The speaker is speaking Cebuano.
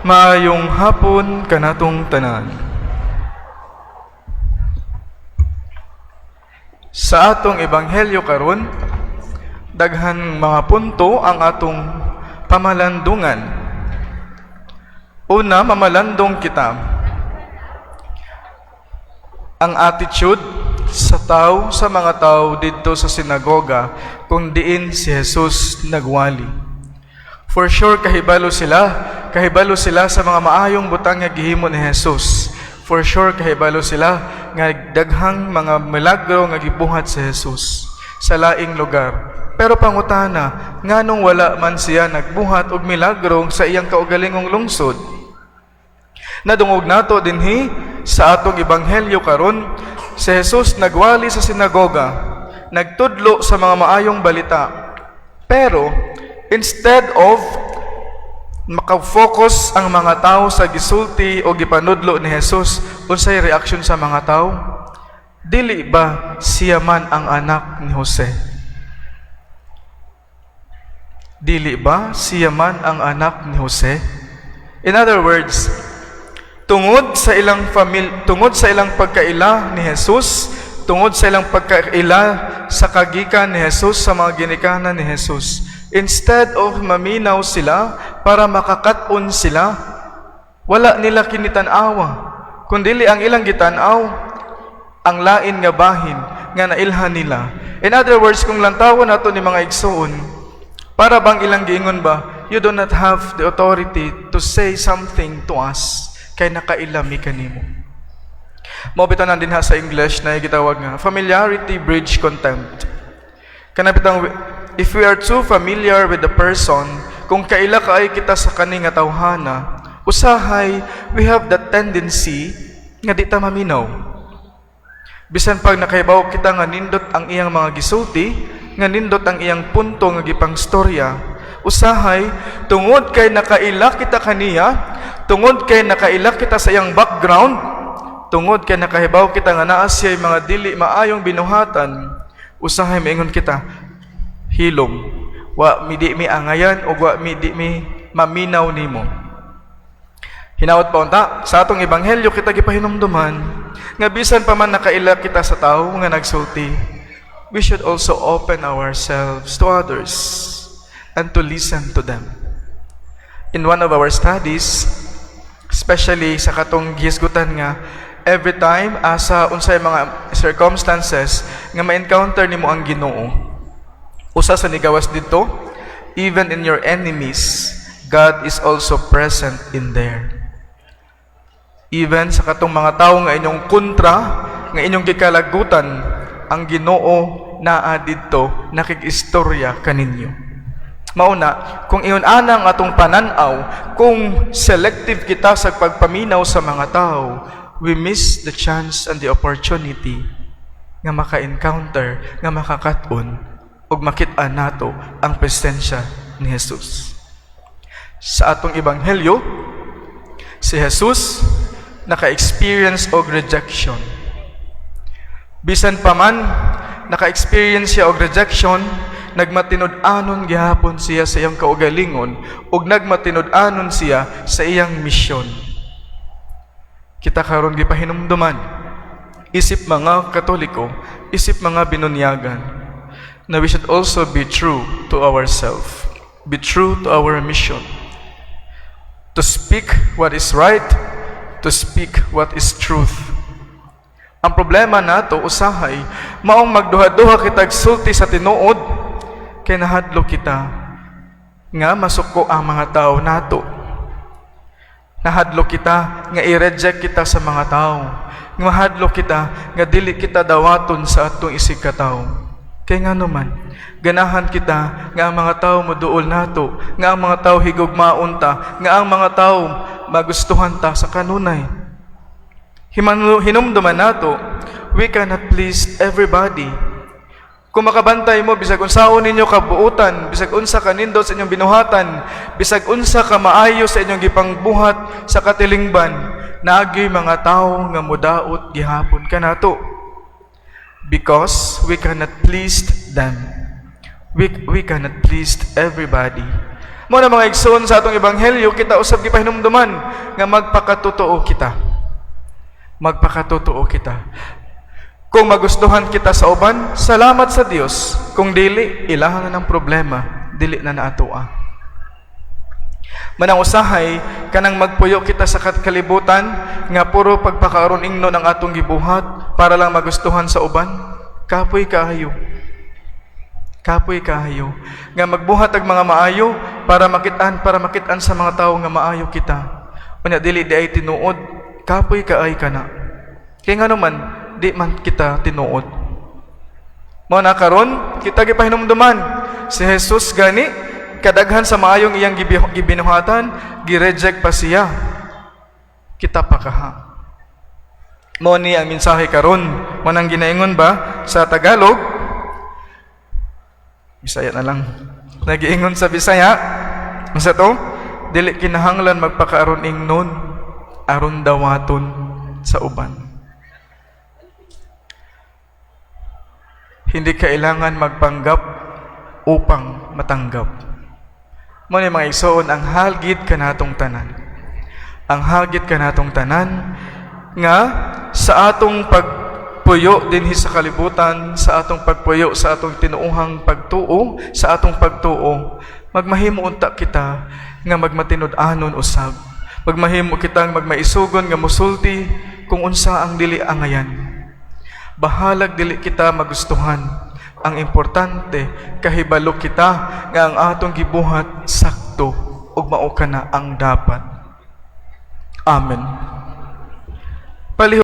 Maayong hapon kanatong tanan. Sa atong ebanghelyo karon, daghan mga punto ang atong pamalandungan. Una, mamalandong kita ang attitude sa tao, sa mga tao didto sa sinagoga kung diin si Jesus nagwali. For sure kahibalo sila sa mga maayong butang nga gihimo ni Jesus. For sure kahibalo sila nga daghang mga milagro nga gibuhat si Jesus sa laing lugar. Pero pangutana, nganong wala man siya nagbuhat og milagro sa iyang kaugalingong lungsod? Nadungog nato dinhi sa atong ebanghelyo karon, si Jesus nagwali sa sinagoga, nagtudlo sa mga maayong balita. Pero instead of maka-focus ang mga tao sa gisulti o gipanudlo ni Jesus, unsay reaction sa mga tao? "Dili ba siya man ang anak ni Jose? Dili ba siya man ang anak ni Jose?" In other words, tungod sa ilang pagkaila ni Jesus, tungod sa ilang pagkaila sa kagikan ni Jesus, sa mga ginikanan ni Jesus, instead of maminaw sila para makakat-on sila, wala nila kini tan-awa. Kundili ang ilang gitan-aw ang lain nga bahin nga nailhan nila. In other words, kung lantawon nato ni, mga igsuon, para bang ilang giingon ba, "You do not have the authority to say something to us kay nakaila mi kanimo." Mao bitaw nang dinha sa English na gitawag nga familiarity breeds contempt. Kana bitang if we are too familiar with the person, kung kaila kaay kita sa kani nga tawhana, usahay we have the tendency nga di ta maminaw. Bisan pag nakahibaw kita nga nindot ang iyang mga gisulti, nga nindot ang iyang punto nga gipangstorya, usahay tungod kay nakaila kita kaniya, tungod kay nakaila kita sa iyang background, tungod kay nakahibaw kita nga naa siya mga dili maayong binuhatan, usahay maingon kita, "Hilom, wa mi di mi angayan o wa mi di mi maminaw nimo." Hinaot pa unta, sa atong ebanghelyo kita gipahinumduman nga bisan pa man nakaila kita sa tawo nga nagsulti, we should also open ourselves to others and to listen to them. In one of our studies, especially sa katong gihisgutan nga every time asa unsay mga circumstances nga ma-encounter nimo ang Ginoo. Usa sa nigawas didto, even in your enemies, God is also present in there. Even sa katong mga tawo nga inyong kontra, nga inyong gikalagutan, ang Ginoo naa didto nakig-istorya kaninyo. Mauna, kung ingon ana ang atong panan-aw, kung selective kita sa pagpaminaw sa mga tao, we miss the chance and the opportunity nga maka-encounter, nga makakat-on, ug makit-an nato ang presensya ni Jesus. Sa atong ebanghelyo, si Jesus naka-experience og rejection. Bisan pa man naka-experience siya og rejection, nagmatinud-anon gihapon siya sa iyang kaugalingon ug nagmatinud-anon siya sa iyang misyon. Kita karon gipahinumduman, isip mga Katoliko, isip mga binunyagan, na we should also be true to ourselves, be true to our mission, to speak what is right, to speak what is truth. Ang problema nato usahay, maong magduha-duha kitag sulti sa tinuod kay nahadlok kita nga masuko ang mga tao nato. Nahadlok kita nga i-reject kita sa mga tao. Nga mahadlok kita nga dili kita dawaton sa atong isig katawo. Kay ngano man, ganahan kita nga ang mga tao moduol nato, nga ang mga tao higugmaon ta, nga ang mga tao magustuhan ta sa kanunay. Hinumduman nato, we cannot please everybody. Kung makabantay mo, bisag unsaon ninyo kabuutan, bisag unsa kanindot sa inyong binuhatan, bisag unsa ka maayo sa inyong gipangbuhat sa katilingban, naagyoy mga tao nga mudaot gihapon kanato. Because we cannot please them. We cannot please everybody. Mao na, mga igsoon, sa atong ebanghelyo kita usab gipahinumduman nga magpakatotoo kita. Magpakatotoo kita. Kung magustuhan kita sa uban, salamat sa Dios. Kung dili, ilaha na ng problema, dili na na atoa. Manang usahay kanang magpuyo kita sa kalibutan nga puro pagpakaaron ingnon ang atong gibuhat para lang magustuhan sa uban, kapoy kaayo. Kapoy kaayo nga magbuhat og mga maayo para makit-an sa mga tawo nga maayo kita. Unya dili diay tinuod, kapoy kaayo kana. Kay ngano man di man kita tinuod? Mao na karon kita gipahinumduman, si Jesus gani, kadaghan sa maayong iyang gibinuhatan, gi-reject pa siya. Kita pa kaha? Mao ni ang mensahe karon. Manang ginaingon ba sa Tagalog? Bisaya na lang. Nagiingon sa Bisaya. Unsa to? Dili kinahanglan magpakaaron ingnon aron dawaton sa uban. Hindi kailangan magpanggap upang matanggap. Mao ni, mga igsoon, ang halgid kanatong tanan. Ang halgid kanatong tanan nga sa atong pagpuyo dinhi sa kalibutan, sa atong pagpuyo sa atong tinuohang pagtuo, sa atong pagtuo, magmahimo unta kita nga magmatinud-anon usab. Magmahimo kitang magmaisugon nga musulti kung unsa ang dili angayan. Bahalag dili kita magustuhan. Ang importante, kahibalo kita nga ang atong gibuhat sakto ug mao kana ang dapat. Amen. Palihog.